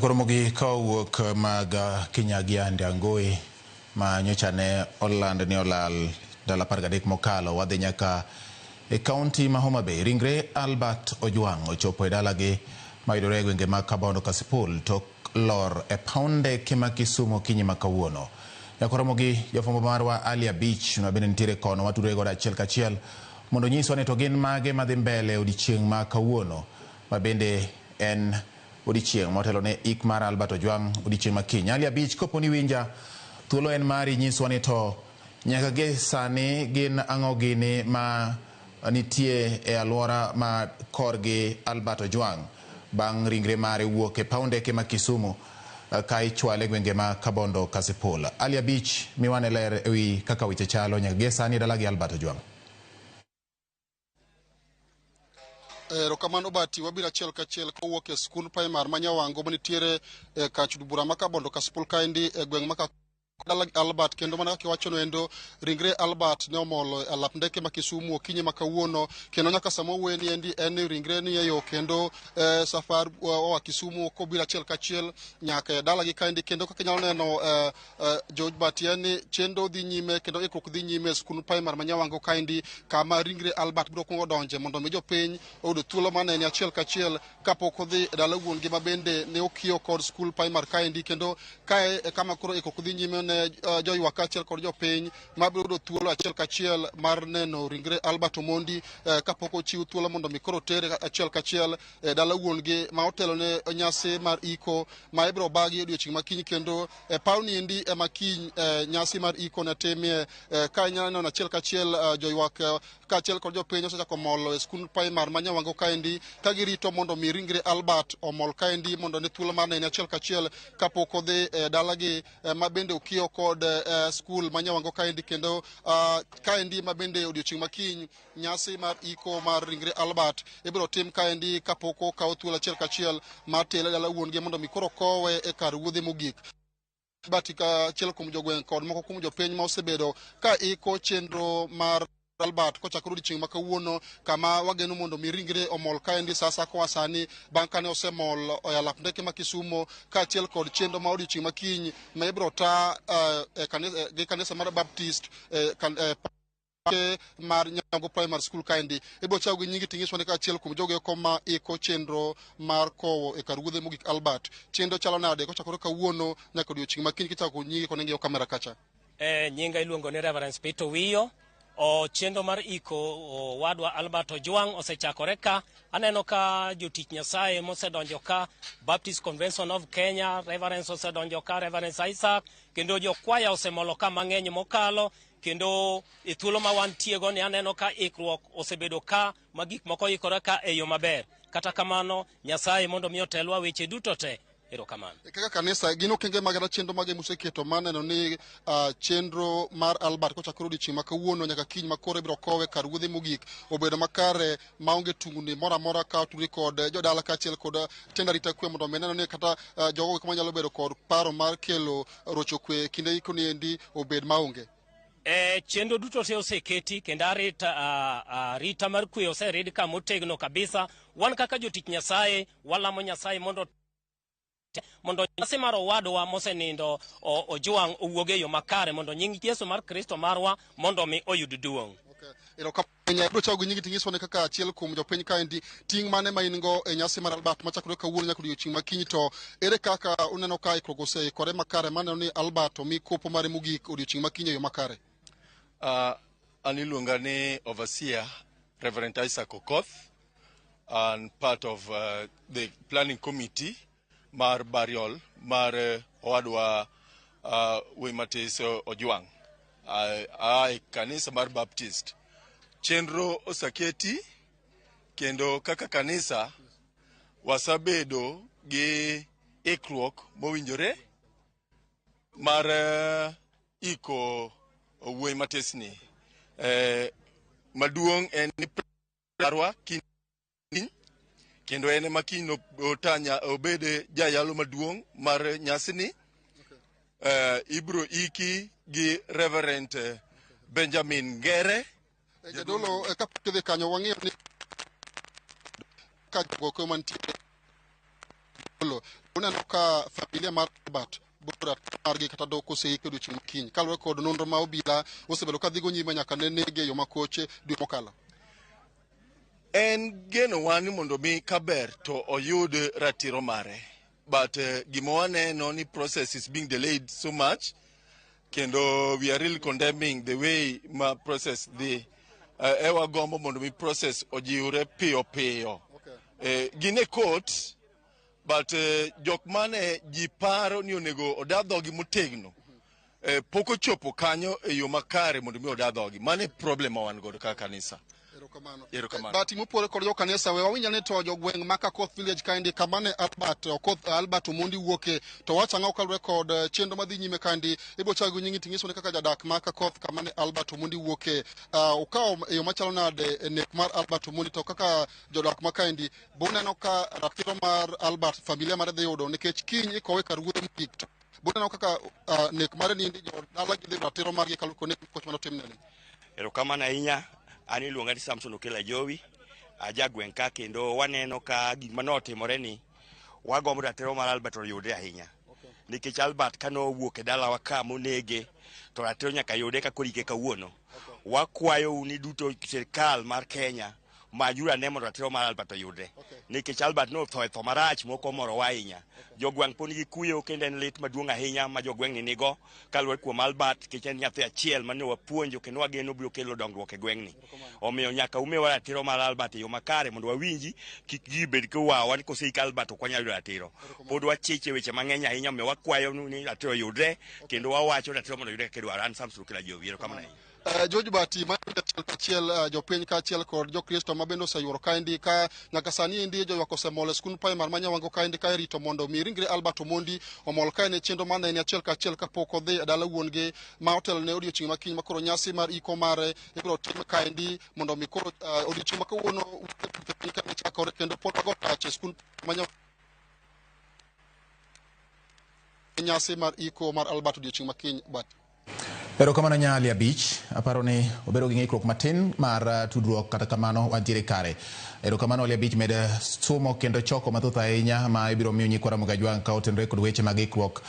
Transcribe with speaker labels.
Speaker 1: Koro mogik ka owuok mag Kinyagia Ndiangui ma nyocha ne oland ni olal ndalo 13 mokalo, wadhi nyaka e kaunti ma Homa Bay. Ringre Albert Ojwang' ochopo e dalagi mayudore e gwenge mag Kabondo Kasipul tok lor e paw ndeke ma Kisumu okinyi ma kawuono. Nyakoro mogi jafwambo marwa Ali Abich ma bende nitiere kono watudore godo achiel kachiel mondo onyiswa ni to gin mage madhi mbele odiechieng' ma kawuono ma bende en odiechieng' motelo ne ik mar Albert Ojwang' odiechieng' ma kiny. Ali Abich, kopo ni winja, thuolo en mari, nyiswa ni to nyaka gie sani gin ang'o gini ma nitie e alwora ma korgi Albert Ojwang' bang' ringre mare wuok e paw ndeke ma Kisumu ka ichwale e gwenge ma Kabondo Kasipul. Ali Abich, miwane ler ewi kaka weche chalo nyaka gie sani e dalagi Albert Ojwang'.
Speaker 2: Erokamano Bati, wabiro achiel kachiel kowuok e skund primar ma Nyawango manitiere e kach od bura ma Kabondo Kasipul kaendi e gweng' ma dala Albert. Kendo mana kaka iwachono endo, ringre Albert ne omolo e alap ndeke ma Kisumu okinyi ma kawuono, kendo nyaka sama owuoye ni endi en ni ringre ni e yo kendo safar oa Kisumu kobiro achiel kachiel nyaka e dalagi kaendi. Kendo kaka inyalo neno George Bati, en ni chenro dhi nyime kendo ikruok dhi nyime e skund primar ma Nyawango kaendi, kama ringre Albert biro kuongo donje mondo mi jopiny oyud thuolo mar nene achiel kachiel kapok odhi e dala wuon gi ma bende ne okiyo kod skul primar kaendi. Kendo kae e kama koro ikruok dhi nyime ne joywak kaachiel kod jopiny ma biro yudo thuolo achiel kachiel mar neno ringre Albert Omondi kapok ochiw thuolo mondo mi koro tere achiel kachiel e dala wuon gi ma otelo ne nyasi mar iko ma ibiro bagi odiochieng' ma kiny. Kendo e paw niendi ema kiny nyasi mar iko ne timie. Ka inyalo neno achiel kachiel, joywak kaachiel kod jopiny osechako molo e skund primar ma Nyawango kaendi ka girito mondo mi ringre Albert omol kaendi mondo ne thuolo mar nene achiel kachiel kapok odhi e dalagi ma bende okiyo kod skul ma Nyawango kaendi. Kendo kaendi ma bende odiochieng' ma kiny nyasi mar iko mar ringre Albert ibiro tim kaendi kapok okawo thuolo achiel kachiel mar tere dala wuon gi mondo mi koro kowe e kar wuodhe mogik. Bati achiel kuom jogweng' kod moko kuom jopiny ma osebedo ka iko chenro mar Albert kochakore odiochieng' ma kawuono, kama wageno mondo mi ringre omol kaendi sa asaya koa sani bang' kane osemol e alap ndeke ma Kisumo, kaachiel kod chenro ma odiochieng' ma kiny ma ibiro ta gi kanisa mar Baptist mar Nyango Primary School kaendi. Ibiro chako gi nyingi ting'iswa ni kaachiel kuom jogo eko ma iko chenro mar kowo e kar wuodhe mogik Albert. Chenro chalo nade kochakore kawuono nyaka odiochieng' ma kiny kichako nyingi kod ing'iyo kamera kacha?
Speaker 3: Nyinga iluongo ni Reverend Peter Wiyo. O chenro mar iko owadwa Albert Ojwang' osechakore ka. Aneno ka jotich Nyasaye mosedonjo ka, Baptist Convention of Kenya, Reverends osedonjo ka, Reverend Isaac, kendo jokwaya osemolo ka mang'eny mokalo. Kendo e thuolo ma wantiego ni aneno ka ikruok osebedo ka ma gik moko ikore ka e yo maber. Kata kamano, Nyasaye mondo mi otelwa weche duto te. Erokamano.
Speaker 2: Kaka kanisa, gin okenge mag kata chenro mage museketo mar neno ni chenro mar Albert kochakore odiochieng' ma kawuono nyaka kiny ma koro ibiro kowe kar wuodhe mogik obedo makare maonge tungni moro amora ka otudore kod jodala kaachiel kod tend arita kwe, mondo mi neno ni kata jogo eko manyalo bedo kod paro mar kelo rocho kwe kinde iko ni endi obed maonge?
Speaker 3: Chenro duto te oseketi kendo arita mar kwe oserid ka motegno kabisa. Wan kaka jotich Nyasaye walamo Nyasaye mondo nyasi mar owadwa mosenindo Ojwang' owuog e yo makare, mondo nying Yesu mar Kristo marwa mondo mi oyud duong'.
Speaker 2: Okay. Erokamano. Ibiro chako gi nyingi ting'iswa ni kaka achiel kuom jopiny kaendi, ting' mane ma in go e nyasi mar Albert machakore kawuono nyaka odiochieng' ma kiny, to ere kaka uneno ka ikruok oseikore makare maneno ni Albert omi kopo mare mogik odiochieng' ma kiny e yo makare?
Speaker 4: An iluonga ni Overseer Reverend Isaac Okoth, and part of the planning committee mar burial mar owadwa Wuoyi Ojwang'. E kanisa mar Baptist. Chenro oseketi kendo kaka kanisa wasebedo gi ikruok mowinjore mar iko wuoyi matisni. Maduong' en ni marwa kiny kendo en ema kiny otanya obed jayalo maduong' mar nyasini. Ibro iki gi Reverend Benjamin Ngere.
Speaker 2: Jadolo, kapok idhi kanyo, wang'iyo ni ka jogo mantie Uneno ka familia mar Albert bora margi kata dok oseik odiochieng' kiny kaluwore kod nonro ma obila osebedo ka dhigo nyime nyaka ne nege e yo makoche dwe mokalo.
Speaker 4: En genowa ni mondo mi kaber to oyud ratiro mare, but gima waneno ni process is being delayed so much, kendo we are really condemning the way ma process dhi. Ewa gombo mondo mi process ojiwre piyo piyo. Gin e court, but jok mane ji paro ni onego oda dhogi motegno pok ochopo kanyo e yo makare mondo mi oda dhogi. Mano e problem ma wan godo kaka kanisa.
Speaker 2: Erokamano.
Speaker 4: Erokamano.
Speaker 2: Bati mopore kod jokanisa, we wawinj ni to jogweng' ma Kakoth village kaendi kama ne Albert Okoth Albert Omondi wuoke to wacho ang'o kaluwore kod chenro madhi nyime kaendi. Ibiro chako gi nyingi ting'iso ni kaka jadak ma Kakoth kama ne Albert Omondi wuoke, ukawo e yo machalo nade e nek mar Albert Omondi, to kaka jodak ma kaendi buneno ka ratiro mar Albert familia mare dhi yudo nikech kiny ikowe kar wuoyo mogik, to buneno kaka nek mare ni jodala gi dhi yudo ratiro margi kaluwore kod nek koch manotimneni?
Speaker 5: Erokamano ahinya. An iluonga ni Samson Okelo Ajowi, aja gweng' ka, kendo waneno ka gik manotimore ni wagombo ratiro mar Albert oyudre ahinya. Nikech Albert kanowuok e dalawa ka monege, to ratiro nyaka yude ka koro ike kawuono. Wakwayou ni duto sirkal mar Kenya manyuru ane mondo ratiro mar Albert oyudre. Nikech Albert notho e tho marach mok omorowa ahinya. Jogweng' pod nigi kuyo kendo en lit maduong' ahinya ma jogweng' ni nigo kaluwore kuom Albert, nikech en nyathi achiel mane wapuonjo kendo wageno biro kelo dongruok e gweng'ni. Omiyo nyaka umiwa ratiro mar Albert e yo makare mondo wawinji, kik ji bed kowawa ni koseik Albert ok wanyal yudo ratiro. Pod wachich e weche mang'eny ahinya, omiyo wakwayo ni ratiro oyudre kendo wawacho ratiro mondo oyudre kaka idwaro. An Samson Okelo Ajowi, erokamano ahinya.
Speaker 2: George Bati ma achiel kachiel, jopiny kaachiel kod jokristo ma bende oseyuoro kaendi ka nyaka sani endi joywak osemol e skund primary ma Nyawango kaendi ka irito mondo mi ringre Albert Omondi omol ka en e chenro mane en achiel kachiel kapok odhi e dala wuon gi ma otelo ne odiochieng' ma kiny ma koro nyasi mar iko mare ibiro tim kaendi mondo mi koro odiochieng' ma kawuono piny ka chakore kendo pod wago tach e skund ma Nyawango nyasi mar iko mar Albert odiochieng' ma kiny. Bati.
Speaker 1: Erokamano Nyali Abich, aparo ni obedo gi ng'ikruok matin mar tudruok, kata kamano wantiere kare. Erokamano Ali Abich, med somo kendo choko mathoth ahinya ma ibiro miyo nyikwa Ramogi Ajwang' ka otenore kod weche mag ikruok.